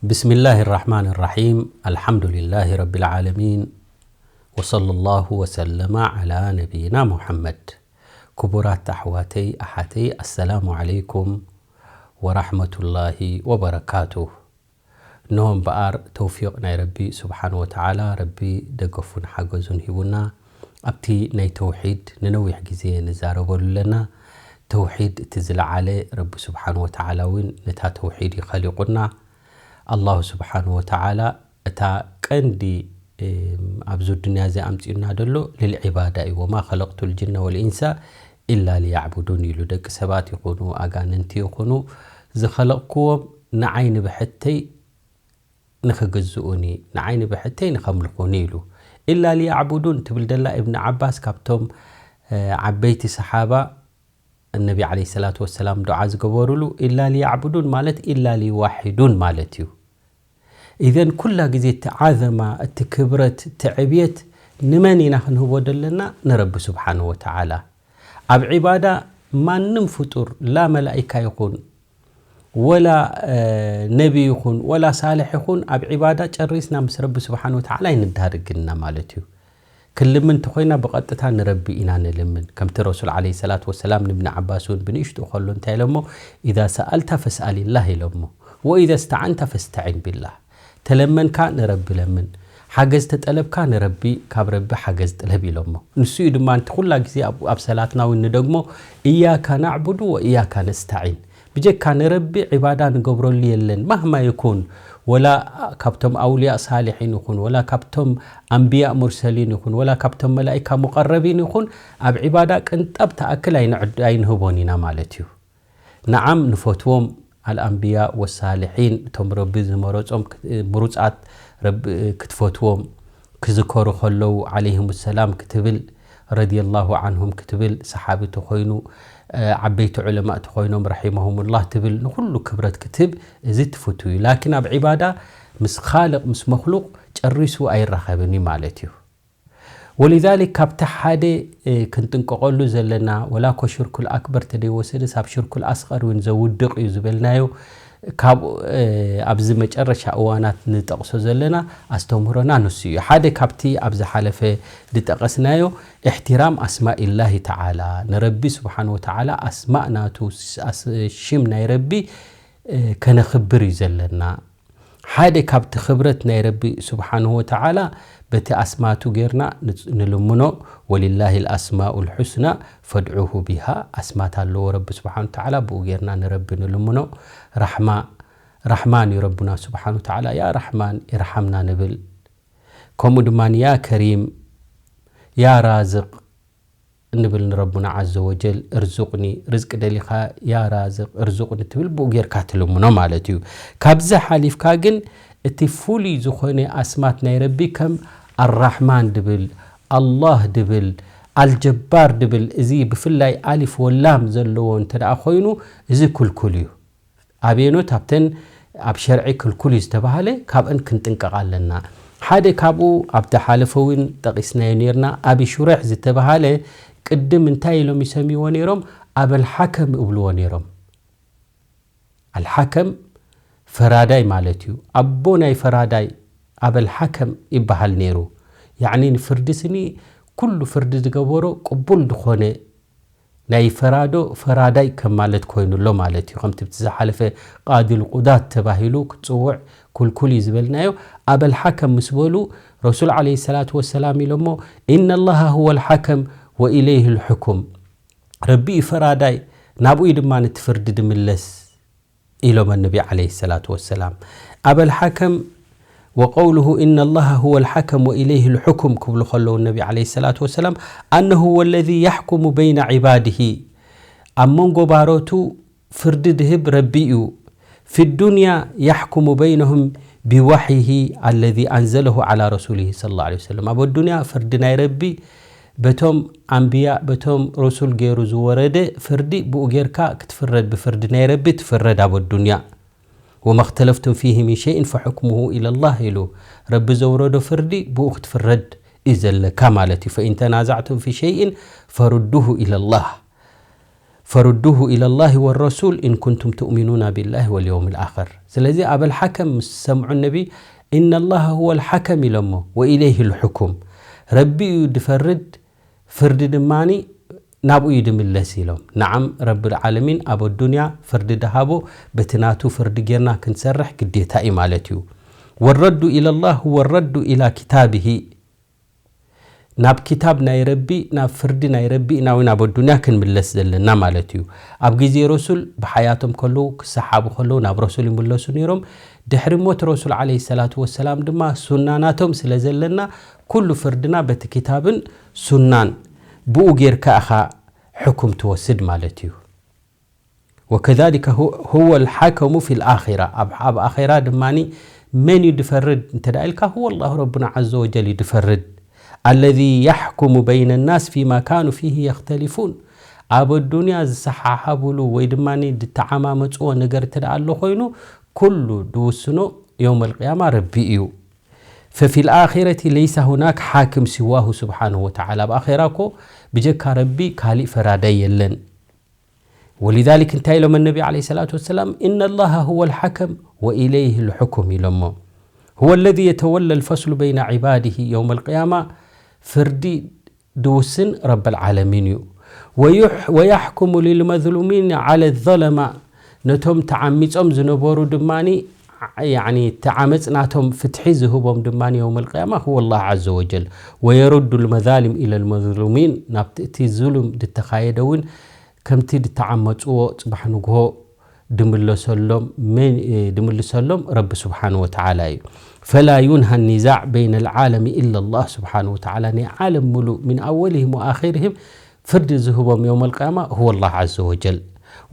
بسم الله الرحمن الرحيم. الحمد لله رب العالمين. وصلى الله وسلم على نبينا محمد. ክቡራት ኣሕዋተይ ኣሓተይ፣ ኣሰላሙ ዓለይኩም ወራሕመቱላሂ ወበረካቱ። እንሆ እምበኣር ተውፊቕ ናይ ረቢ ስብሓን ወተዓላ፣ ረቢ ደገፉን ሓገዙን ሂቡና። ኣብቲ ናይ ተውሒድ ንነዊሕ ግዜ ንዛረበሉ ኣለና። ተውሒድ እቲ ዝለዓለ፣ ረቢ ስብሓን ወተዓላ እውን ነታ ተውሒድ ይኸሊቑና። ኣላሁ ስብሓን ወተዓላ እታ ቀንዲ ኣብዚ ዱንያ እዚ ኣምፂኡና ደሎ ልልዒባዳ እዩ። ወማ ኸለቅቱ ልጅነ ወልኢንሳ ኢላ ሊያዕቡዱን ኢሉ። ደቂ ሰባት ይኹኑ ኣጋንንቲ ይኹኑ ዝኸለቕክዎም ንዓይ ንብሕተይ ንኽግዝኡኒ፣ ንዓይ ንብሕተይ ንኸምልኹኒ ኢሉ። ኢላ ሊያዕቡዱን ትብል ደላ እብኒ ዓባስ ካብቶም ዓበይቲ ሰሓባ ነቢ ዓለይሂ ሰላቱ ወሰላም ዱዓ ዝገበሩሉ። ኢላ ሊያዕቡዱን ማለት ኢላ ሊዋሒዱን ማለት እዩ። ኢዘን ኩላ ግዜ እቲ ዓዘማ፣ እቲ ክብረት፣ እቲ ዕብየት ንመን ኢና ክንህቦ ዘለና? ንረቢ ስብሓንሁ ወተዓላ። ኣብ ዒባዳ ማንም ፍጡር፣ ላ መላኢካ ይኹን ወላ ነቢ ይኹን ወላ ሳልሕ ይኹን፣ ኣብ ዒባዳ ጨሪስና ምስ ረቢ ስብሓን ወተዓላ ኣይንዳርግና ማለት እዩ። ክንልምን እንተኾይና ብቐጥታ ንረቢ ኢና ንልምን። ከምቲ ረሱል ዓለይሂ ሰላቱ ወሰላም ንብኒ ዓባስ እውን ብንእሽቱ ከሎ እንታይ ኢሎሞ? ኢዛ ሰኣልታ ፈስኣሊላህ ኢሎሞ፣ ወኢዛ ስተዓንታ ፈስተዒን ቢላህ። ተለመንካ ንረቢ ለምን፣ ሓገዝ ተጠለብካ ንረቢ፣ ካብ ረቢ ሓገዝ ጥለብ ኢሎሞ። ንሱ እዩ ድማ እቲ ኩላ ግዜ ኣብ ሰላትና እውን ንደግሞ፣ እያካ ናዕቡዱ ወእያካ ነስተዒን። ብጀካ ንረቢ ዒባዳ ንገብረሉ የለን። ማህማ ይኩን፣ ወላ ካብቶም ኣውልያ ሳልሒን ይኹን፣ ወላ ካብቶም ኣንብያ ሙርሰሊን ይኹን፣ ወላ ካብቶም መላኢካ ሙቐረቢን ይኹን፣ ኣብ ዒባዳ ቅንጣብ ተኣክል ኣይንዕድ-፣ ኣይንህቦን ኢና ማለት እዩ። ነዓም ንፈትዎም፣ ኣልኣንብያ ወሳልሒን፣ እቶም ረቢ ዝመረጾም ክ-፣ ምሩጻት ረቢ ክትፈትዎም፣ ክዝከሩ ከለዉ ዓለይሂም ሰላም ክትብል፣ ረዲየላሁ ዓንሁም ክትብል፣ ሰሓቢ ተኾይኑ፣ ዓበይቲ ዑለማእ ተኾይኖም ረሒመሁሙላህ ትብል፣ ንኹሉ ክብረት ክትህብ፣ እዚ ትፍቱ እዩ። ላኪን ኣብ ዒባዳ ምስ ኻልቕ፣ ምስ መኽሉቕ ጨሪሱ ኣይራኸብን እዩ ማለት እዩ። ወሊዛሊክ ካብቲ ሓደ ክንጥንቀቐሉ ዘለና፣ ወላ ኮ ሽርኩል ኣክበር ተደይወሰደስ ኣብ ሽርኩል ኣስቐር እውን ዘውድቕ እዩ ዝበልናዮ፣ ካብ ኣብዚ መጨረሻ እዋናት ንጠቕሶ ዘለና ኣስተምህሮና ንሱ እዩ። ሓደ ካብቲ ኣብ ዝሓለፈ ዝጠቐስናዮ፣ እሕትራም ኣስማኢላሂ ተዓላ፣ ንረቢ ስብሓን ወተዓላ ኣስማእ ናቱ፣ ኣስ-፣ ሽም ናይ ረቢ ከነኽብር እዩ ዘለና። ሓደ ካብቲ ክብረት ናይ ረቢ ስብሓንሁ ወተዓላ በቲ ኣስማቱ ጌርና ንጽ-፣ ንልምኖ። ወሊላሂ ልኣስማኡ ልሑስና ፈድዑሁ ቢሃ። ኣስማት ኣለዎ ረቢ ስብሓን ወተዓላ፣ ብኡ ጌርና ንረቢ ንልምኖ። ራሕማ፣ ራሕማን እዩ ረቡና ስብሓን ወተዓላ፣ ያ ራሕማን ኢርሓምና ንብል። ከምኡ ድማ ያ ከሪም፣ ያ ራዝቕ እንብል ንረቡና ዓዘ ወጀል፣ እርዙቕኒ፣ ርዝቂ ደሊኻ ያ ራዝቕ እርዙቕኒ ትብል፣ ብኡ ጌርካ ትልምኖ ማለት እዩ። ካብዚ ሓሊፍካ ግን እቲ ፍሉይ ዝኾነ ኣስማት ናይ ረቢ ከም ኣራሕማን ድብል፣ ኣላህ ድብል፣ ኣልጀባር ድብል፣ እዚ ብፍላይ ኣሊፍ ወላም ዘለዎ እንተ ደኣ ኮይኑ፣ እዚ ክልኩል እዩ። ኣበየኖት ኣብተን ኣብ ሸርዒ ክልኩል እዩ ዝተባህለ፣ ካብአን ክንጥንቀቕ ኣለና። ሓደ ካብኡ ኣብ ዝሓለፈ እውን ጠቒስናዮ ነይርና፣ ኣቢ ሹሬሕ ዝተባህለ ቅድም እንታይ ኢሎም ይሰምይዎ ነይሮም? ኣበል ሓከም እብልዎ ነይሮም። ኣልሓከም ፈራዳይ ማለት እዩ። ኣቦ ናይ ፈራዳይ ኣበል ሓከም ይበሃል ነይሩ። ያዕኒ ንፍርዲ ስኒ ኩሉ ፍርዲ ዝገበሮ ቅቡል ዝኾነ ናይ ፈራዶ ፈራዳይ ከም ማለት ኮይኑ ኣሎ ማለት እዩ። ከምቲ ብቲ ዝሓለፈ ቃዲ ልቁዳት ተባሂሉ ክጽውዕ ክልኩል እዩ ዝበልናዮ። ኣበል ሓከም ምስ በሉ ረሱል ዓለይሂ ሰላቱ ወሰላም ኢሎሞ፣ "ኢነ ላሃ ሁወ ልሓከም ወኢለይህ ልሕኩም።" ረቢ እዩ ፈራዳይ፣ ናብኡ እዩ ድማ ነቲ ፍርዲ ድምለስ ኢሎም ነቢ ዓለይሂ ሰላቱ ወሰላም። ኣበል ሓከም ወቀውሉሁ ኢነ ላሃ ሁወ ልሓከም ወኢለይህ ልሕኩም ክብሉ ከለዉ ነቢ ዓለይሂ ሰላቱ ወሰላም፣ ኣነሁ ወለዚ ያሕኩሙ በይነ ዒባድሂ፣ ኣብ መንጎ ባሮቱ ፍርዲ ድህብ ረቢ እዩ። ፊ ዱንያ ያሕኩሙ በይነሁም ቢዋሕይሂ ኣለዚ ኣንዘለሁ ዓላ ረሱሊሂ ሰለላሁ ዐለይሂ ወሰለም። ኣብ ኣዱንያ ፍርዲ ናይ ረቢ በቶም ኣንብያ፣ በቶም ሩሱል ገይሩ ዝወረደ ፍርዲ ብኡ ጌርካ ክትፍረድ፣ ብፍርዲ ናይ ረቢ ትፍረድ ኣብ ኣዱንያ። "ወመኽተለፍቱም ፊሂ ሚን ሸይእን ፈሑክሙሁ ኢለላህ" ኢሉ። ረቢ ዘውረዶ ፍርዲ ብኡ ክትፍረድ እዩ ዘለካ ማለት እዩ። "ፈኢን ተናዛዕቱም ፊ ሸይእን ፈሩዱሁ ኢለላህ። ፈሩዱሁ ኢለላሂ ወረሱል ኢን ኩንቱም ትእሚኑና ቢላሂ ወልየውም ልኣኽር። ስለዚ ኣበል ሓከም ምስ ሰምዑ ነቢ፣ ኢነላሃ ሁወል ሓከም ኢሎሞ፣ ወኢለይሂ ልሑኩም። ረቢ እዩ ድፈርድ፣ ፍርዲ ድማኒ ናብኡ እዩ ድምለስ ኢሎም። ነዓም፣ ረብል ዓለሚን ኣብ ኣዱንያ ፍርዲ ድሃቦ፣ በቲ ናቱ ፍርዲ ጌርና ክንሰርሕ ግዴታ እዩ ማለት እዩ። ወረዱ ኢለላህ ወረዱ ኢላ ኪታብሂ። ናብ ኪታብ ናይ ረቢ፣ ናብ ፍርዲ ናይ ረቢ ኢና እውን ኣብ ኣዱንያ ክንምለስ ዘለና ማለት እዩ። ኣብ ግዜ ረሱል ብሓያቶም ከለዉ፣ ክሰሓቡ ከለዉ ናብ ረሱል ይምለሱ ነይሮም። ድሕሪ ሞት ረሱል ዓለይሂ ሰላቱ ወሰላም ድማ ሱና ናቶም ስለ ዘለና፣ ኩሉ ፍርድና በቲ ኪታብን ሱናን ብኡ ጌርካ ኢኻ ሕኩም ትወስድ ማለት እዩ። ወከዛሊከ ሁ-፣ ሁወ ልሓከሙ ፊ ልኣኺራ። ኣብ፣ ኣብ ኣኼራ ድማኒ መን እዩ ድፈርድ እንተ ደኣ ኢልካ፣ ሁወ ላሁ ረቡና ዐዘ ወጀል እዩ ድፈርድ። ኣለዚ ያሕኩሙ በይነ ናስ ፊማ ካኑ ፊሂ የኽተሊፉን። ኣብ ኣዱንያ ዝሰሓሓብሉ ወይ ድማኒ ድተዓማመፅዎ ነገር እንተ ደኣ ኣሎ ኮይኑ፣ ኩሉ ድውስኖ የውመል ቅያማ ረቢ እዩ። ፈፊ ልኣኺረቲ ለይሰ ሁናክ ሓክም ሲዋሁ ስብሓነሁ ወተዓላ። ኣብ ኣኼራ እኮ ብጀካ ረቢ ካሊእ ፈራዳይ የለን። ወሊዛሊክ እንታይ ኢሎም ነቢ ዓለይሂ ሰላቱ ወሰላም? ኢነላሃ ሁወል ሓከም ወኢለይሂ ልሑኩም ኢሎሞ። ሁወ ለዚ የተወለ ልፈስሉ በይነ ዒባዲሂ የውመል ቅያማ፣ ፍርዲ ድውስን ረበል ዓለሚን እዩ። ወዩሕ-፣ ወያሕኩሙ ሊልመዝሉሚን ዓለ ዘለማ፣ ነቶም ተዓሚጾም ዝነበሩ ድማኒ፣ ያዕኒ እቲ ዓመጽ ናቶም ፍትሒ ዝህቦም ድማኒ የውመል ቅያማ ሁወ ላህ ዐዘ ወጀል። ወየሩዱ ልመዛሊም ኢለ ልመዝሉሚን፣ ናብቲ እቲ ዙሉም ድተኻየደ እውን ከምቲ ድተዓመጽዎ ጽባሕ ንግሆ ድምለሰሎም፣ መን፣ እ፣ ድምልሰሎም ረቢ ስብሓን ወተዓላ እዩ። ፈላ ዩንሃ ኒዛዕ በይነ ልዓለሚ ኢላ ላህ ስብሓን ወተዓላ፣ ናይ ዓለም ሙሉእ ምን ኣወልህም ወኣኺርህም ፍርዲ ዝህቦም የውመል ቅያማ ሁወ ላህ ዐዘ ወጀል።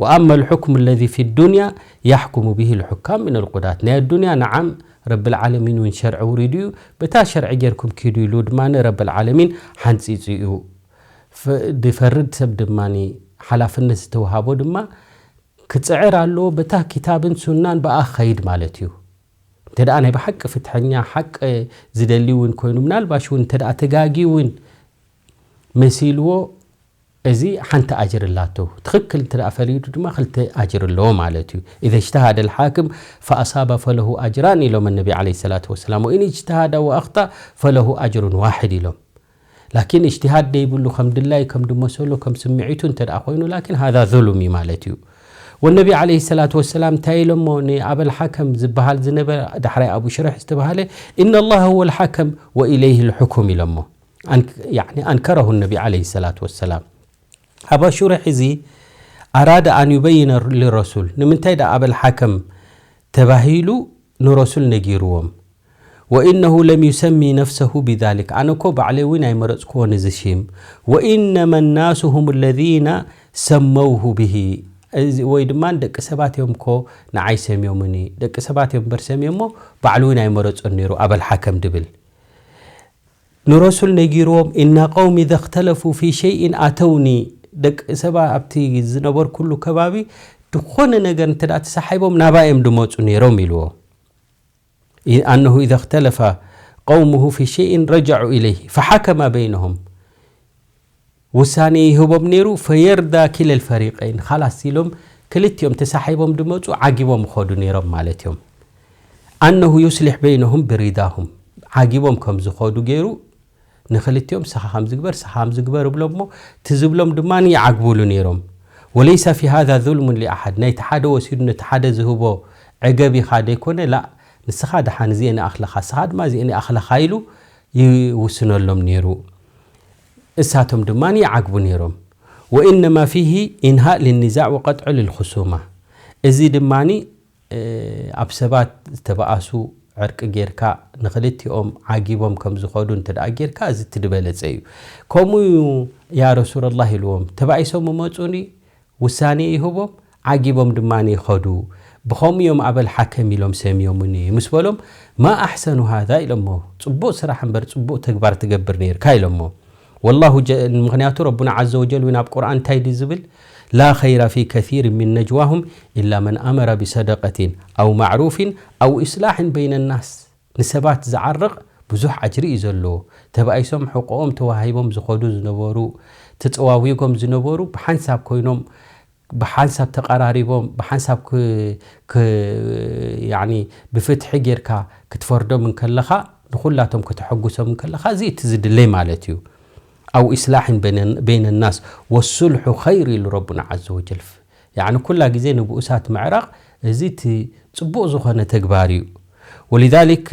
ወኣማ ልሑክሙ ለዚ ፊ ዱንያ ያሕኩሙ ብሂ ልሑካም ምን ልቁዳት። ናይ ኣዱንያ ነዓም ረብል ዓለሚን እውን ሸርዒ ውሪዱ እዩ። በታ ሸርዒ ጌርኩም ኪዱ ኢሉ ድማ ረብል ዓለሚን ሓንጺጹ እዩ። ፍ-፣ ድፈርድ ሰብ ድማኒ ሓላፍነት ዝተውሃቦ ድማ ክጽዕር ኣለዎ። በታ ኪታብን ሱናን ብኣ ክኸይድ ማለት እዩ። እንተ ደኣ ናይ ብሓቂ ፍትሐኛ ሓቂ ዝደሊ እውን ኮይኑ፣ ምናልባሽ እውን እንተ ደኣ ተጋጊ እውን መሲልዎ፣ እዚ ሓንቲ ኣጅር ኣላቶ። ትኽክል እንተ ደኣ ፈሪዱ ድማ ክልተ ኣጅር ኣለዎ ማለት እዩ። ኢዘ እጅተሃደ ልሓክም ፈኣሳባ ፈለሁ ኣጅራን ኢሎም ነቢ ዓለይሂ ሰላቱ ወሰላም። ወኢን እጅተሃደ ወኣኽጣእ ፈለሁ ኣጅሩን ዋሕድ ኢሎም። ላኪን እጅትሃድ ደይብሉ ከም ድላዩ፣ ከም ድመሰሎ፣ ከም ስምዒቱ እንተ ደኣ ኮይኑ፣ ላኪን ሃዛ ዙሉም እዩ ማለት እዩ። ወነቢ ዓለይሂ ሰላቱ ወሰላም እንታይ ኢሎሞ ንኣበል ሓከም ዝበሃል ዝነበረ፣ ዳሕራይ ኣቡ ሽርሕ ዝተባሃለ፣ ኢነ ላህ ሁወ ልሓከም ወኢለይህ ልሑኩም ኢሎሞ። ኣን-፣ ያዕኒ ኣንከረሁ ነቢ ዓለይሂ ሰላቱ ወሰላም። ኣባ ሹርሕ እዚ ኣራደ ኣን ዩበይነ ሊረሱል፣ ንምንታይ ደኣ ኣበል ሓከም ተባሂሉ ንረሱል ነጊርዎም። ወኢነሁ ለም ዩሰሚ ነፍሰሁ ቢዛሊክ፣ ኣነ እኮ ባዕለይ እውን ኣይመረጽክዎ ነዚ ሽም። ወኢነማ ናሱ ሁም ለዚነ ሰመውሁ ብሂ፣ እዚ ወይ ድማ ደቂ ሰባት እዮም እኮ ንዓይ ሰምዮምኒ፣ ደቂ ሰባት እዮም እምበር ሰምዮሞ፣ ባዕሉ እውን ኣይመረጾን ነይሩ ኣበል ሓከም ድብል። ንረሱል ነጊርዎም፣ "ኢነ ቀውሚ ኢዘ እኽተለፉ ፊ ሸይኢን ኣተውኒ"፣ ደቂ ሰባ ኣብቲ ዝነበርኩሉ ከባቢ ዝኾነ ነገር እንተ ደኣ ተሰሓይቦም ናባይ እዮም ድመጹ ነይሮም ኢልዎ። ኢ-፣ ኣነሁ ኢዘ እኽተለፈ ቀውሙሁ ፊ ሸይኢን ረጀዑ ኢለይህ ፈሓከመ በይነሁም። ውሳኔ ይህቦም ነይሩ፣ ፈየርዳ ኪለል ፈሪቀይን፣ ኻላስ ኢሎም ክልቲኦም ተሳሒቦም ድመጹ ዓጊቦም ይኸዱ ነይሮም ማለት እዮም። ኣነሁ ዩስሊሕ በይነሁም ብሪዳሁም፣ ዓጊቦም ከም ዝኸዱ ገይሩ ንክልቲኦም ስኻ ከም ዝግበር፣ ስኻ ከም ዝግበር እብሎም እሞ፣ እቲ ዝብሎም ድማ ይዓግቡሉ ነይሮም። ወለይሰ ፊ ሃዛ ዙልሙን ሊኣሓድ፣ ናይቲ ሓደ ወሲዱ ነቲ ሓደ ዝህቦ ዕገብ ኢኻ ደይኮነ፣ ላእ፣ ንስኻ ደሓን እዚኤን ይኣኽለኻ፣ ስኻ ድማ እዚኤን ይኣኽለኻ ኢሉ ይውስነሎም ነይሩ። እሳቶም ድማ ይዓግቡ ነይሮም። ወኢነማ ፊሂ ኢንሃእ ልኒዛዕ ወቀጥዑ ልልኹሱማ። እዚ ድማ፣ እ፣ ኣብ ሰባት ዝተባኣሱ ዕርቂ ጌርካ ንኽልቲኦም ዓጊቦም ከም ዝኾዱ እንተ ደኣ ጌርካ፣ እዚ እቲ ዝበለጸ እዩ። ከምኡ እዩ፣ ያ ረሱለላህ ኢልዎም፣ ተባኢሶም ይመጹኒ፣ ውሳኔ ይህቦም፣ ዓጊቦም ድማ ይኸዱ። ብኸምኡ እዮም ኣበል ሓከም ኢሎም ሰምዮምኒ ምስ በሎም፣ "ማ ኣሕሰኑ ሃዛ" ኢሎሞ፣ "ጽቡቕ ስራሕ እምበር ጽቡቕ ተግባር ትገብር ነይርካ" ኢሎሞ። ወላሁ ጀ-፣ ምኽንያቱ ረቡና ዓዘ ወጀል እውን ኣብ ቁርኣን እንታይ ድዩ ዝብል? "ላ ኸይረ ፊ ከሲር ሚን ነጅዋሁም ኢላ መን ኣመረ ቢሰደቀቲን ኣው ማዕሩፊን ኣው ኢስላሕን በይነ ናስ።" ንሰባት ዝዓርቕ ብዙሕ ኣጅሪ እዩ ዘለዎ። ተባኢሶም ሕቆኦም ተዋሂቦም ዝኾዱ ዝነበሩ፣ ተጸዋዊጎም ዝነበሩ ብሓንሳብ ኮይኖም ብሓንሳብ ተቐራሪቦም ብሓንሳብ ክ- ክ- ያኒ ብፍትሒ ጌርካ ክትፈርዶም እንከለኻ ንኹላቶም ከተሐጉሶም እንከለኻ እዚ እቲ ዝድለይ ማለት እዩ። أو إصلاح بين بين الناس والصلح خير ኢሉ ረቡና عز وجل። ያኒ ኩላ ግዜ ንብኡሳት ምዕራቕ እዚ እቲ ጽቡቕ ዝኾነ ተግባር እዩ። ولذلك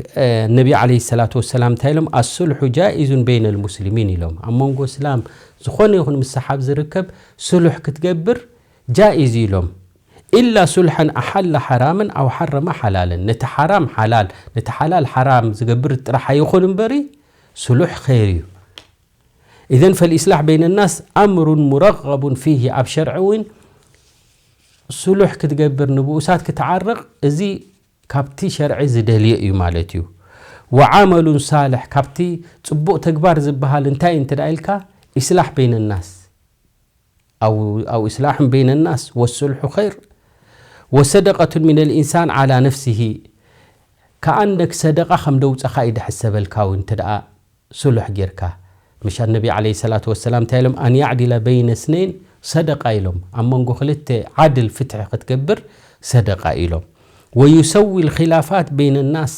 ነቢ عليه الصلاة والسلام እንታይ ኢሎም الصلح جائز بين المسلمين ኢሎም። ኣብ መንጎ እስላም ዝኾነ ይኹን ምስሓብ ዝርከብ ስሉሕ ክትገብር ጃኢዝ ኢሎም። إلا صلحا أحل حراما أو حرم حلالا ነቲ ሓራም ሓላል ነቲ ሓላል ሓራም ዝገብር ጥራሕ ኣይኹን እምበሪ ስሉሕ ኸይር እዩ። إذن فالإصلاح بين الناس أمر مرغب فيه ኣብ ሸርዒ እውን ስሉሕ ክትገብር ንብኡሳት ክትዓርቕ እዚ ካብቲ ሸርዒ ዝደልዮ እዩ ማለት እዩ። وعمل صالح ካብቲ ጽቡቕ ተግባር ዝበሃል እንታይ እንተ ደኣ ኢልካ إصلاح بين الناس أو أو إصلاح بين الناس والصلح خير وصدقة من الإنسان على نفسه كأنك ሰደቓ ከም ደውጸኻ እዩ ድሕሰበልካ እውን እንተ ደኣ ስሉሕ ጌርካ ምሽ ነቢ عليه الصلاة والسلام እንታይ ኢሎም أن يعدل بين اثنين صدقة ኢሎም ኣብ መንጎ ክልተ ዓድል ፍትሒ ክትገብር ሰደቓ ኢሎም ويسوي الخلافات بين الناس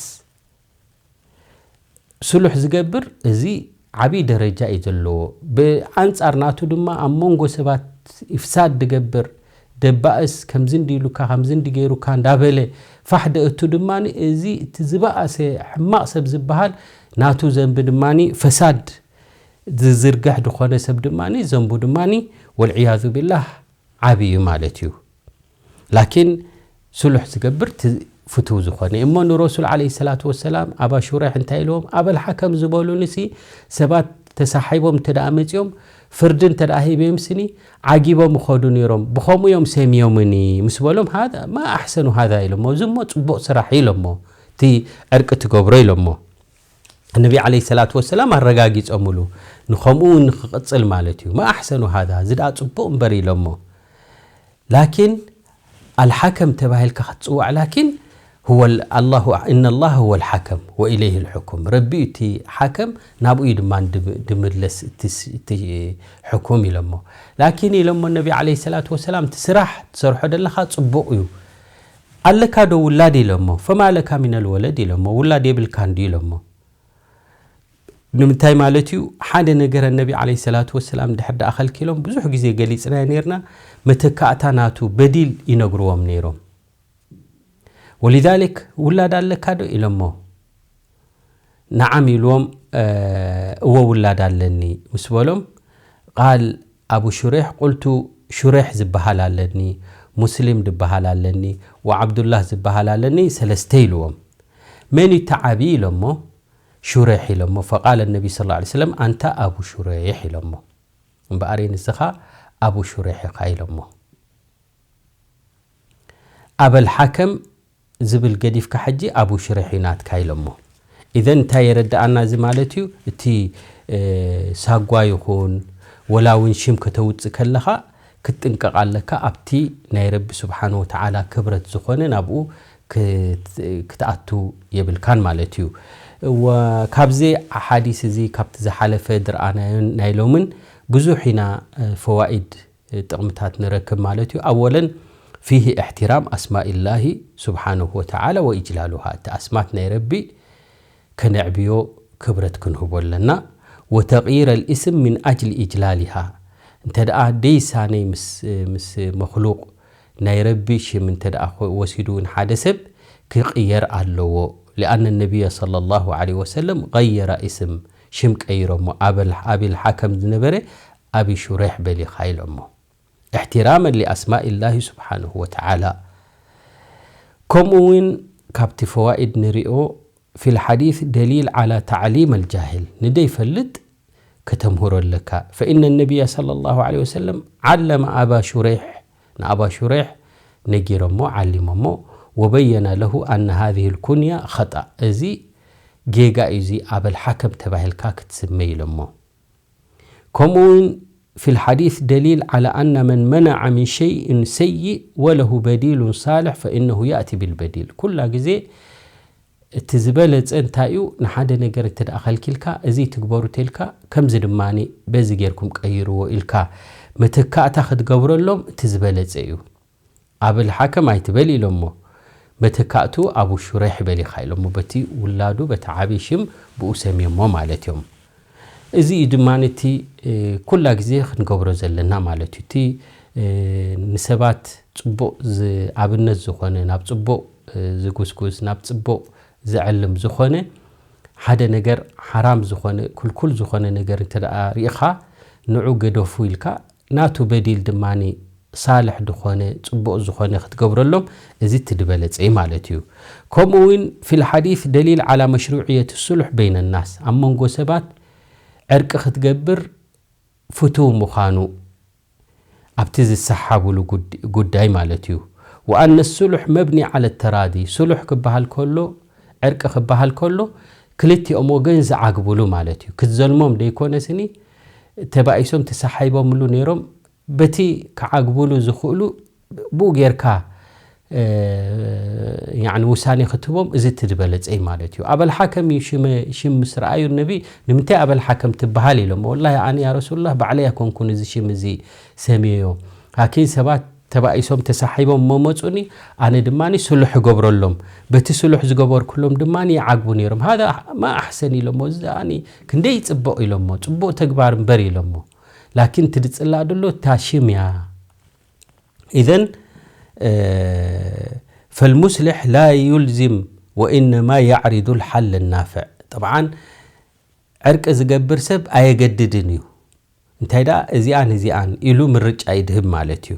ስሉሕ ዝገብር እዚ ዓብዪ ደረጃ እዩ ዘለዎ። ብኣንጻር ናቱ ድማ ኣብ መንጎ ሰባት ኢፍሳድ ድገብር ደባእስ ከምዚ እንዲ ኢሉካ ከምዚ እንዲ ገይሩካ እንዳበለ ፋሕ ደእቱ ድማ እዚ እቲ ዝበኣሰ ሕማቕ ሰብ ዝበሃል ናቱ ዘንቢ ድማ ፈሳድ ዝዝርግሕ ዝኾነ ሰብ ድማ ዘንቡ ድማ والعياذ بالله ዓብዪ ማለት እዩ። ላኪን ስሉሕ ዝገብር እቲ ፍትው ዝኾነ እሞ ንረሱል عليه الصلاة والسلام ኣባ ሹሬሕ እንታይ ኢልዎም ኣበል ሓከም ዝበሉንሲ ሰባት ተሳሒቦም እንተ ደኣ መጺኦም ፍርዲ እንተ ደኣ ሂበዮም ስኒ ዓጊቦም ይኸዱ ነይሮም ብኸምኡ እዮም ሰሚዮምኒ ምስ በሎም هذا ما أحسن هذا ኢሎሞ እዚ እሞ ጽቡቕ ስራሕ ኢሎሞ እቲ ዕርቂ ትገብሮ ኢሎሞ ነቢ عليه الصلاة والسلام ኣረጋጊጾምሉ ንኸምኡ እውን ንክቕጽል ማለት እዩ ما أحسن هذا እዚ ደኣ ጽቡቕ እምበር ኢሎሞ ላኪን الحكم ተባሂልካ ክትጽዋዕ ላኪን هو الله إن الله هو الحكم وإليه الحكم ረቢ እቲ ሓከም ናብኡ እዩ ድማ ድምለስ እቲ ሕኩም ኢሎሞ ላኪን ኢሎሞ ነቢ عليه الصلاة والسلام እቲ ስራሕ ትሰርሖ ደለኻ ጽቡቕ እዩ ኣለካ ዶ ውላድ ኢሎሞ فما لك من الولد ኢሎሞ ውላድ የብልካ እንዲ ኢሎሞ ንምንታይ ማለት እዩ ሓደ ነገር ነቢ عليه الصلاة والسلام ድሕር ደኣ ከልኪሎም ብዙሕ ግዜ ገሊጽናዮ ነርና መተካእታ ናቱ በዲል ይነግርዎም ነይሮም ولذلك ውላድ ኣለካ ዶ ኢሎሞ نعم ኢልዎም እወ ውላድ ኣለኒ ምስ በሎም قال أبو شريح قلت شريح ዝበሃል ኣለኒ مسلم ዝበሃል ኣለኒ وعبد الله ዝበሃል ኣለኒ ሰለስተ ኢልዎም መን እዩ እቲ ዓብዪ ኢሎሞ ሹሬሕ ኢሎሞ فقال النبي صلى الله عليه وسلم أنت أبو شريح ኢሎሞ እምበኣር ንስኻ ኣቡ ሹሬሕ ኢኻ ኢሎሞ ኣበል ሓከም ዝብል ገዲፍካ ሕጂ ኣቡ ሽሬሕ እዩ ናትካ ኢሎሞ ኢዘን እንታይ የረድኣና እዚ ማለት እዩ እቲ ሳጓ ይኹን ወላ እውን ሽም ከተውፅእ ከለኻ ክትጥንቀቕ ኣለካ ኣብቲ ናይ ረቢ ስብሓን ወተዓላ ክብረት ዝኾነ ናብኡ ክትኣቱ የብልካን ማለት እዩ ካብዚ ሓዲስ እዚ ካብቲ ዝሓለፈ ዝረኣናዮን ናይ ሎምን ብዙሕ ኢና ፈዋኢድ ጥቕምታት ንረክብ ማለት እዩ ኣወለን فيه احترام أسماء الله سبحانه وتعالى وإجلالها እቲ ኣስማት ናይ ረቢ ከነዕብዮ ክብረት ክንህቦ ኣለና وتغيير الاسم من أجل إجلالها እንተ ደኣ ደይሳነይ ምስ ምስ መክሉቕ ናይ ረቢ ሽም እንተ ደኣ ወሲዱ እውን ሓደ ሰብ ክቕየር ኣለዎ لأن النبي صلى الله عليه وسلم غير اسم ሽም ቀይሮሞ ኣብል ሓከም ዝነበረ ኣቢ ሹሬሕ በሊኻ ኢሎሞ احتراما لأسماء الله سبحانه وتعالى ከምኡ እውን ካብቲ ፈዋኢድ ንሪኦ في الحديث دليل على تعليم الجاهل ንደይፈልጥ ከተምህሮ ኣለካ فإن النبي صلى الله عليه وسلم علم أبا شريح ንኣባ ሹሬሕ ነጊሮሞ ዓሊሞሞ وبين له أن هذه الكنية خطأ እዚ ጌጋ እዩ እዚ ኣበል ሓከም ተባሂልካ ክትስመ ኢሎሞ ከምኡ እውን في الحديث دليل على أن من منع من شيء سيء وله بديل صالح فإنه يأتي بالبديل ኩላ ግዜ እቲ ዝበለፀ እንታይ እዩ ንሓደ ነገር እንተ ደኣ ከልኪልካ እዚ ትግበሩ ተልካ ከምዚ ድማ በዚ ጌርኩም ቀይርዎ ኢልካ መተካእታ ክትገብረሎም እቲ ዝበለጸ እዩ። ኣብል ሓከም ኣይትበል ኢሎሞ፣ መተካእቱ ኣቡ ሹሬሕ በል ኢኻ ኢሎሞ። በቲ ውላዱ በቲ ዓቢ ሽም ብኡ ሰምዮሞ ማለት እዮም። እዚ እዩ ድማ እቲ ኩላ ግዜ ክንገብሮ ዘለና ማለት እዩ። እቲ ንሰባት ጽቡቕ ኣብነት ዝኾነ፣ ናብ ጽቡቕ ዝጉስጉስ፣ ናብ ጽቡቕ ዘዕልም ዝኾነ ሓደ ነገር፣ ሓራም ዝኾነ፣ ክልኩል ዝኾነ ነገር እንተ ደኣ ርኢኻ፣ ንዑ ገደፉ ኢልካ፣ ናቱ በዲል ድማ ሳልሕ ዝኾነ፣ ጽቡቕ ዝኾነ ክትገብረሎም፣ እዚ እቲ ዝበለጸ እዩ ማለት እዩ። ከምኡ እውን في الحديث دليل على مشروعية الصلح بين الناس، ኣብ መንጎ ሰባት ዕርቂ ክትገብር ፍቱው ምዃኑ ኣብቲ ዝሰሓብሉ ጉድ-፣ ጉዳይ ማለት እዩ። وأن الصلح مبني على التراضي، ሱሉሕ ክበሃል ከሎ፣ ዕርቂ ክበሃል ከሎ፣ ክልቲኦም ወገን ዝዓግብሉ ማለት እዩ። ክትዘልሞም ደይኮነ ስኒ፣ ተባኢሶም ተሰሓይቦምሉ ነይሮም፣ በቲ ክዓግብሉ ዝኽእሉ ብኡ ጌርካ፣ እ፣ ያዕኒ ውሳኔ ክትህቦም፣ እዚ እቲ ዝበለጸ እዩ ማለት እዩ። ኣበል ሓከም እዩ ሽመ-፣ ሽም ምስ ረኣዩ ነቢ፣ "ንምንታይ ኣበል ሓከም ትበሃል?" ኢሎም። "ወላሂ ኣነ ያ ረሱሉላህ ባዕለይ ኣይኮንኩን እዚ ሽም እዚ ሰምየዮ። ላኪን ሰባት ተባኢሶም ተሳሒቦም እሞ መጹኒ፣ ኣነ ድማ ስሉሕ እገብረሎም። በቲ ስሉሕ ዝገበርኩሎም ድማ ይዓግቡ ነይሮም። ሃዛ ማ ኣሕሰን" ኢሎሞ። "እዚ ኣኒ ክንደይ ይጽብቕ" ኢሎሞ። "ጽቡቕ ተግባር እምበር" ኢሎሞ። ላኪን እቲ ዝጽላእ ዘሎ እታ ሽም እያ። إذن، እ፣ فالمصلح لا يلزم وإنما يعرض الحل النافع። ጠብዓን ዕርቂ ዝገብር ሰብ ኣየገድድን እዩ። እንታይ ደኣ እዚኣን እዚኣን ኢሉ ምርጫ ይድህብ ማለት እዩ።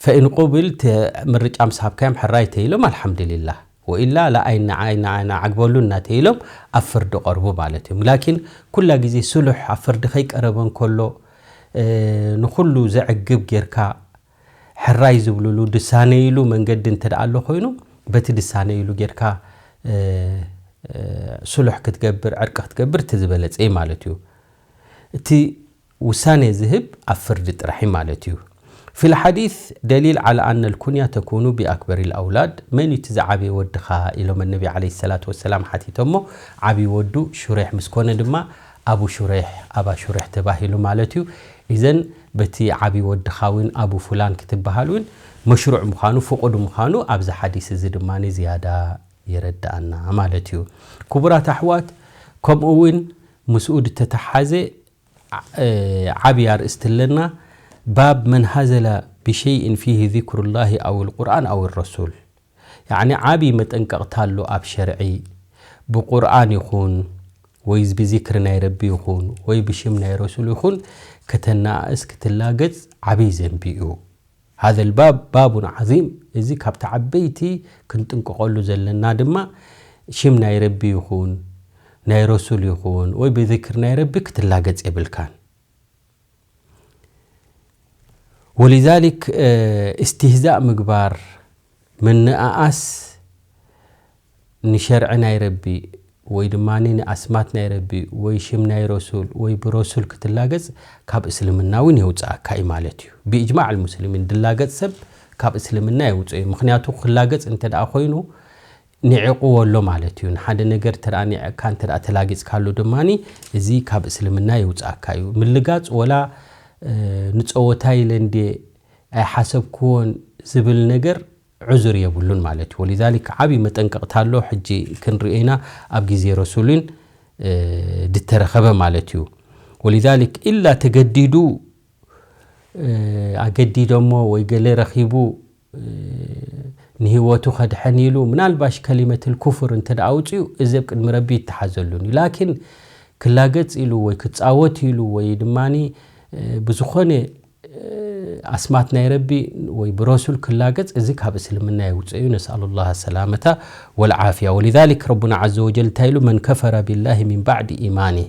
فإن قبل ተ-፣ ምርጫ ምስ ሃብካዮም ሕራይ ተይሎም ኣልሓምዱሊላህ። ወኢላ ላ ኣይና-፣ ኣይና-፣ ኣይናዓግበሉን እናተይሎም ኣብ ፍርዲ ቀርቡ ማለት እዮም። ላኪን ኩላ ግዜ ስሉሕ ኣብ ፍርዲ ከይቀረበ እንከሎ፣ እ፣ ንኹሉ ዘዕግብ ጌርካ ሕራይ ዝብሉሉ ድሳነይሉ መንገዲ እንተ ደኣ ኣሎ ኮይኑ፣ በቲ ድሳነይሉ ጌርካ፣ እ፣ እ፣ ስሉሕ ክትገብር፣ ዕርቂ ክትገብር እቲ ዝበለጸ እዩ ማለት እዩ። እቲ ውሳኔ ዝህብ ኣብ ፍርዲ ጥራሕ እዩ ማለት እዩ። في الحديث دليل على أن الكنية تكون بأكبر الأولاد، መን እዩ እቲ ዝዓበየ ወድኻ ኢሎም ነቢ ዓለይሂ ሰላቱ ወሰላም ሓቲቶሞ፣ ዓብዪ ወዱ ሹሬሕ ምስ ኮነ ድማ ኣቡ ሹሬሕ፣ ኣባ ሹሬሕ ተባሂሉ ማለት እዩ። ኢዘን በቲ ዓብዪ ወድኻ እውን ኣቡ ፉላን ክትበሃል እውን መሽሩዕ ምዃኑ፣ ፍቑድ ምዃኑ ኣብዚ ሓዲስ እዚ ድማ ዝያዳ የረድኣና ማለት እዩ። ክቡራት ኣሕዋት፣ ከምኡ እውን ምስኡ ዝተተሓዘ ዓ-፣ እ፣ ዓብዪ ኣርእስቲ ኣለና። باب من هزل بشيء فيه ذكر الله أو القرآن أو الرسول። ያዕኒ ዓብዪ መጠንቀቕታ ኣሎ ኣብ ሸርዒ። ብቁርኣን ይኹን ወይ ብዚክሪ ናይ ረቢ ይኹን ወይ ብሽም ናይ ረሱል ይኹን ከተነኣእስ ክትላገጽ ዓብዪ ዘንቢ እዩ። هذا الباب باب عظيم። እዚ ካብቲ ዓበይቲ ክንጥንቀቐሉ ዘለና ድማ ሽም ናይ ረቢ ይኹን ናይ ረሱል ይኹን ወይ ብዚክሪ ናይ ረቢ ክትላገጽ የብልካን። ولذلك፣ እ፣ እስትህዛእ ምግባር፣ ምንእኣስ ንሸርዒ ናይ ረቢ ወይ ድማ ንኣስማት ናይ ረቢ ወይ ሽም ናይ ረሱል ወይ ብረሱል ክትላገጽ ካብ እስልምና እውን የውጽኣካ እዩ ማለት እዩ። ብእጅማዕ ኣልሙስሊሚን ድላገጽ ሰብ ካብ እስልምና የውጽኦ እዩ። ምኽንያቱ ክላገጽ እንተ ደኣ ኮይኑ ንዒቕዎ ኣሎ ማለት እዩ። ንሓደ ነገር እንተ ደኣ ንዒቕካ እንተ ደኣ ተላጊጽካሉ ድማ እዚ ካብ እስልምና የውጽኣካ እዩ። ምልጋጽ ወላ፣ እ፣ ንጸወታ ኢለ እንድየ ኣይሓሰብክዎን ዝብል ነገር ዕዙር የብሉን ማለት እዩ። ولذلك ዓብዪ መጠንቀቕታ ኣሎ። ሕጂ ክንሪኦ ኢና ኣብ ግዜ ረሱልን፣ እ፣ ድተረኸበ ማለት እዩ። ولذلك ኢላ ተገዲዱ፣ እ፣ ኣገዲዶሞ ወይ ገለ ረኺቡ፣ እ፣ ንህይወቱ ከድሕን ኢሉ ምናልባሽ ከሊመትል ኩፍር እንተ ደኣ ኣውፅኡ፣ እዚ ኣብ ቅድሚ ረቢ ይተሓዘሉን እዩ። ላኪን ክላገጽ ኢሉ ወይ ክጻወት ኢሉ ወይ ድማኒ፣ እ፣ ብዝኾነ፣ እ፣ ኣስማት ናይ ረቢ ወይ ብረሱል ክላገጽ፣ እዚ ካብ እስልምና የውፅእ እዩ። ነስኣሉ ላህ ሰላመታ ወልዓፍያ። ولذلك ረቡና ዓዘ ወጀል እንታይ ኢሉ? من كفر بالله من بعد إيمانه።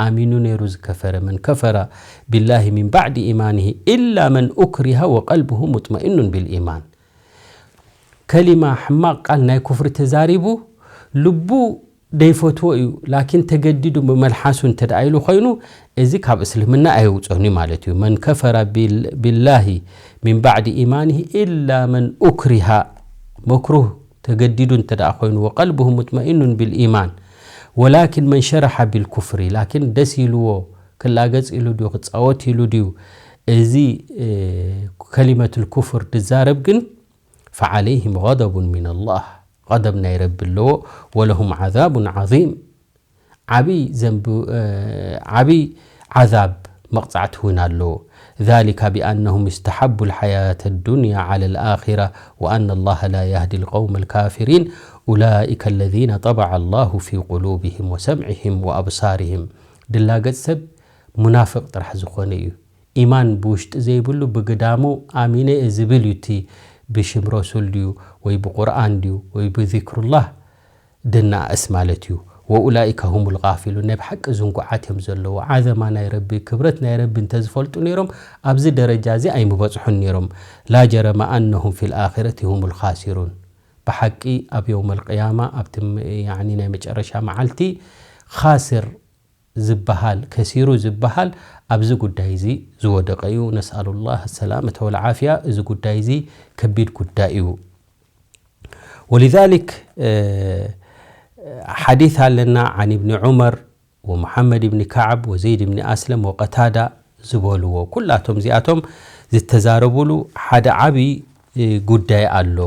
ኣሚኑ ነይሩ ዝከፈረ፣ من كفر بالله من بعد إيمانه إلا من أكره وقلبه مطمئن بالإيمان። ከሊማ ሕማቕ ቃል ናይ ኩፍሪ ተዛሪቡ ልቡ ደይፈትዎ እዩ፣ ላኪን ተገዲዱ ብመልሓሱ እንተ ደኣ ኢሉ ኮይኑ፣ እዚ ካብ እስልምና ኣየውፅኦን እዩ ማለት እዩ። من كفر بال-، بالله من بعد إيمانه إلا من أكره። መክሩህ ተገዲዱ እንተ ደኣ ኮይኑ፣ وقلبه مطمئن بالإيمان ولكن من شرح بالكفر، ላኪን ደስ ኢልዎ ክላገጽ ኢሉ ድዩ ክጻወት ኢሉ ድዩ እዚ ከሊመት ኩፍር ድዛረብ ግን ፈዓለይህም غضب من الله፣ غضب ናይ ረቢ ኣለዎ። ወለሁም ዓዛቡን ዓዚም፣ ዓብይ ዘንብ ዓብይ ዓዛብ መቕፃዕቲ እውን ኣለዎ። ذلك بأنهم استحبوا الحياة الدنيا على الآخرة وأن الله لا يهدي القوم الكافرين أولئك الذين طبع الله في قلوبهم وسمعهم وأبصارهم። ድላገፅ ሰብ ሙናፍቕ ጥራሕ ዝኾነ እዩ። ኢማን ብውሽጢ ዘይብሉ ብግዳሙ ኣሚነ እየ ዝብል እዩ። እቲ ብሽም ረሱል ድዩ ወይ ብቁርኣን ድዩ ወይ ብዚክሩላህ ድናእስ ማለት እዩ። ወኡላኢከ ሁሙል ጋፊሉን፣ ናይ ብሓቂ ዝንጉዓት እዮም ዘለዎ። ዓዘማ ናይ ረቢ፣ ክብረት ናይ ረቢ እንተዝፈልጡ ነይሮም ኣብዚ ደረጃ እዚ ኣይምበፅሑን ነይሮም። ላ ጀረመ ኣነሁም ፊል ኣኺረቲ ሁሙል ኻሲሩን፣ ብሓቂ ኣብ የውመል ቅያማ ኣብቲ ናይ መጨረሻ መዓልቲ ኻስር ዝበሃል፣ ከሲሩ ዝበሃል ኣብዚ ጉዳይ እዚ ዝወደቀ እዩ። ነስኣሉላህ ሰላመተ ወልዓፍያ። እዚ ጉዳይ እዚ ከቢድ ጉዳይ እዩ። ወሊዛሊክ ሓዲስ ኣለና፣ ዓን ኢብኒ ዑመር ወሙሓመድ ኢብኒ ካዕብ ወዘይድ ኢብኒ ኣስለም ወቀታዳ ዝበልዎ፣ ኩላቶም እዚኣቶም ዝተዛረቡሉ ሓደ ዓብዪ ጉዳይ ኣሎ።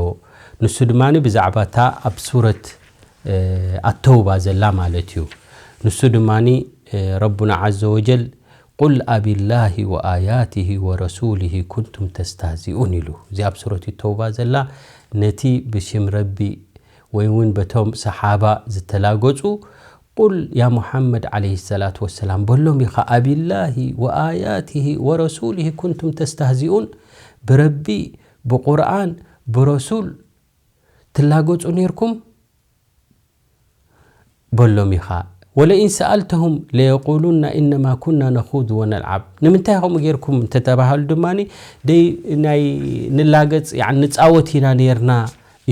ንሱ ድማ ብዛዕባ እታ ኣብ ሱረት ኣተውባ ዘላ ማለት እዩ። ንሱ ድማ ረቡና ዓዘ ወጀል ቁል ኣቢላሂ ወኣያቲሂ ወረሱሊሂ ኩንቱም ተስተህዚኡን ኢሉ። እዚ ኣብ ሱረት ተውባ ዘላ ነቲ ብሽም ረቢ ወይ እውን በቶም ሰሓባ ዝተላገጹ ቁል ያ ሙሓመድ ዓለይሂ ሰላቱ ወሰላም በሎም ኢኻ ኣቢላሂ ወኣያቲሂ ወረሱሊሂ ኩንቱም ተስተህዚኡን፣ ብረቢ ብቁርኣን ብረሱል ትላገጹ ነይርኩም በሎም ኢኻ። ወለኢን ሰኣልተሁም ለየቁሉና ኢነማ ኩና ነኹዱ ወነልዓብ። ንምንታይ ከምኡ ጌርኩም እንተተባሃሉ ድማ ደይ ናይ ንላገጽ ንጻወት ኢና ነርና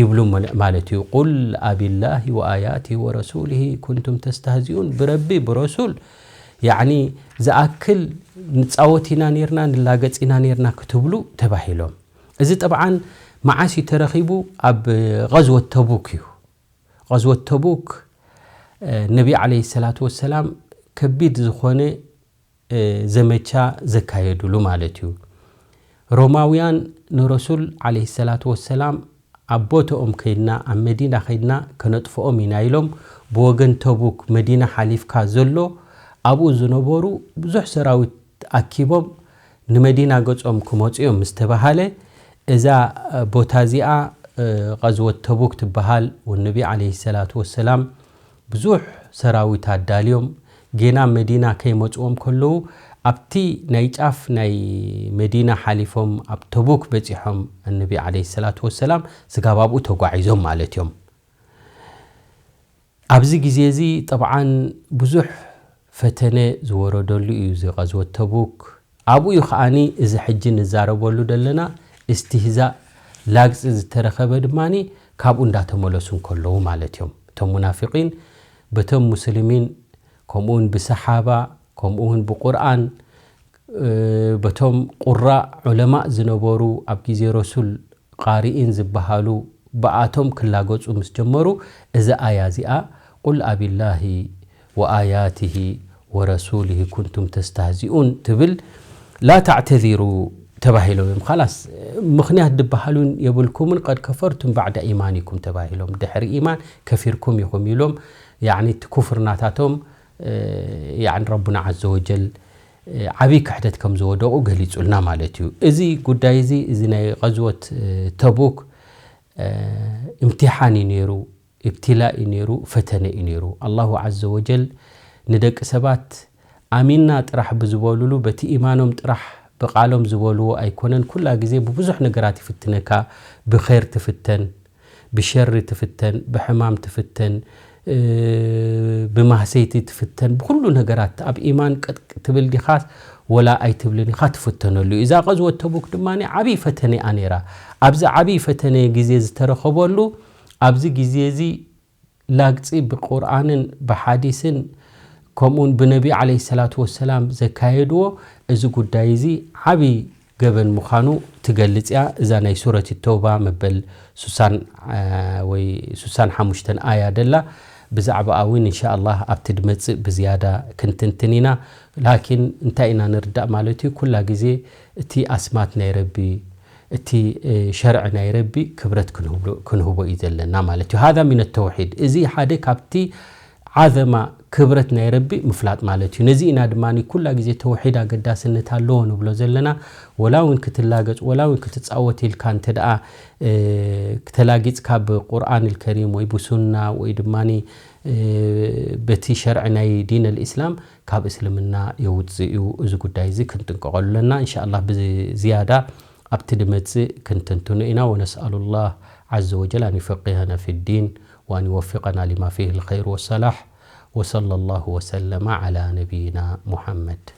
ይብሉ ማለት እዩ። ቁል ኣቢላሂ ወኣያቲ ወረሱሊሂ ኩንቱም ተስተህዚኡን፣ ብረቢ ብረሱል ያኒ ዝኣክል ንጻወት ኢና ነርና ንላገጽ ኢና ነርና ክትብሉ ተባሂሎም። እዚ ጠብዓን መዓስ እዩ ተረኺቡ? ኣብ ቐዝወት ተቡክ እዩ። ቐዝወት ተቡክ ነቢ ዓለይሂ ሰላቱ ወሰላም ከቢድ ዝኾነ ዘመቻ ዘካየዱሉ ማለት እዩ። ሮማውያን ንረሱል ዓለይሂ ሰላቱ ወሰላም ኣብ ቦትኦም ከይድና ኣብ መዲና ከይድና ከነጥፍኦም ኢና ኢሎም ብወገን ተቡክ መዲና ሓሊፍካ ዘሎ ኣብኡ ዝነበሩ ብዙሕ ሰራዊት ኣኪቦም ንመዲና ገጾም ክመጹ እዮም ምስ ተባሃለ፣ እዛ ቦታ እዚኣ ቐዝወት ተቡክ ትበሃል። ወነቢ ዓለይሂ ሰላቱ ወሰላም ብዙሕ ሰራዊት ኣዳልዮም ጌና መዲና ከይመጽዎም ከለዉ ኣብቲ ናይ ጫፍ ናይ መዲና ሓሊፎም ኣብ ተቡክ በጺሖም። ኣነቢ ዓለይሂ ሰላቱ ወሰላም ስጋብ ኣብኡ ተጓዒዞም ማለት እዮም። ኣብዚ ግዜ እዚ ጠብዓን ብዙሕ ፈተነ ዝወረደሉ እዩ እዚ ቐዝወት ተቡክ። ኣብኡ እዩ ከዓኒ እዚ ሕጂ ንዛረበሉ ዘለና እስትህዛእ ላግጺ ዝተረኸበ ድማ ካብኡ እንዳተመለሱ እንከለዉ ማለት እዮም። እቶም ሙናፊቂን በቶም ሙስሊሚን ከምኡውን ብሰሓባ ከምኡውን ብቁርኣን በቶም ቁራእ ዑለማእ ዝነበሩ ኣብ ግዜ ረሱል ቃሪኢን ዝበሃሉ ብኣቶም ክላገጹ ምስ ጀመሩ፣ እዛ ኣያ እዚኣ ቁል ኣቢላሂ ወኣያቲሂ ወረሱሊሂ ኩንቱም ተስተህዚኡን ትብል፣ ላ ተዕተዚሩ ተባሂሎም እዮም። ኻላስ ምኽንያት ድበሃል እውን የብልኩምን፣ ቀድ ከፈርቱም ባዕዳ ኢማኒኩም ተባሂሎም፣ ድሕሪ ኢማን ከፊርኩም ኢኹም ኢሎም። ያኒ እቲ ኩፍር ናታቶም ያኒ ረቡና ዓዘ ወጀል ዓብዪ ክሕደት ከም ዝወደቑ ገሊጹልና ማለት እዩ። እዚ ጉዳይ እዚ፣ እዚ ናይ ቐዝወት ተቡክ እምቲሓን እዩ ነይሩ፣ ኢብትላእ እዩ ነይሩ፣ ፈተነ እዩ ነይሩ። ኣላሁ ዓዘ ወጀል ንደቂ ሰባት ኣሚንና ጥራሕ ብዝበሉሉ በቲ ኢማኖም ጥራሕ ብቓሎም ዝበልዎ ኣይኮነን። ኩላ ግዜ ብብዙሕ ነገራት ይፍትነካ። ብኸይር ትፍተን፣ ብሸሪ ትፍተን፣ ብሕማም ትፍተን፣ ብማህሰይቲ ትፍተን፣ ብኹሉ ነገራት ኣብ ኢማን ቀጥ ትብል ዲኻ ወላ ኣይትብልን ኢኻ ትፍተነሉ እዩ። እዛ ቐዝወት ተቡክ ድማ ዓብዪ ፈተነ እያ ነይራ። ኣብዚ ዓብዪ ፈተነ ግዜ ዝተረኸበሉ ኣብዚ ግዜ እዚ ላግጺ ብቁርኣንን ብሓዲስን ከምኡውን ብነቢ ዓለይሂ ሰላቱ ወሰላም ዘካየድዎ እዚ ጉዳይ እዚ ዓብዪ ገበን ምዃኑ ትገልጽ እያ። እዛ ናይ ሱረት ተውባ መበል ሱሳን ወይ ሱሳን ሓሙሽተን ኣያ ደላ ብዛዕባኣ እውን እንሻ ኣላህ ኣብቲ ድመጽእ ብዝያዳ ክንትንትን ኢና። ላኪን እንታይ ኢና ንርዳእ ማለት እዩ? ኩላ ግዜ እቲ ኣስማት ናይ ረቢ፣ እቲ ሸርዒ ናይ ረቢ ክብረት ክንህቦ እዩ ዘለና ማለት እዩ። ሃዛ ሚነ ተውሒድ፣ እዚ ሓደ ካብቲ ዓዘማ ክብረት ናይ ረቢ ምፍላጥ ማለት እዩ። ነዚ ኢና ድማ ኩላ ግዜ ተውሒድ ኣገዳስነት ኣለዎ ንብሎ ዘለና። ወላ እውን ክትላገጽ፣ ወላ እውን ክትጻወት ኢልካ እንተ ደኣ ተላጊጽካ ብቁርኣን ልከሪም ወይ ብሱና ወይ ድማ በቲ ሸርዒ ናይ ዲን ልእስላም ካብ እስልምና የውፅእ እዩ። እዚ ጉዳይ እዚ ክንጥንቀቐሉ ኣለና። እንሻ ኣላህ ብዝያዳ ኣብቲ ድመፅእ ክንትንትኖ ኢና። ወነስኣሉ ላህ ዓዘ ወጀል ኣን ዩፈቂሀና ፊ ዲን ወኣን ይወፊቀና ሊማ ፊህ ልኸይር ወሰላሕ። ወሰለ ላሁ ወሰለመ ዓላ ነቢይና ሙሐመድ።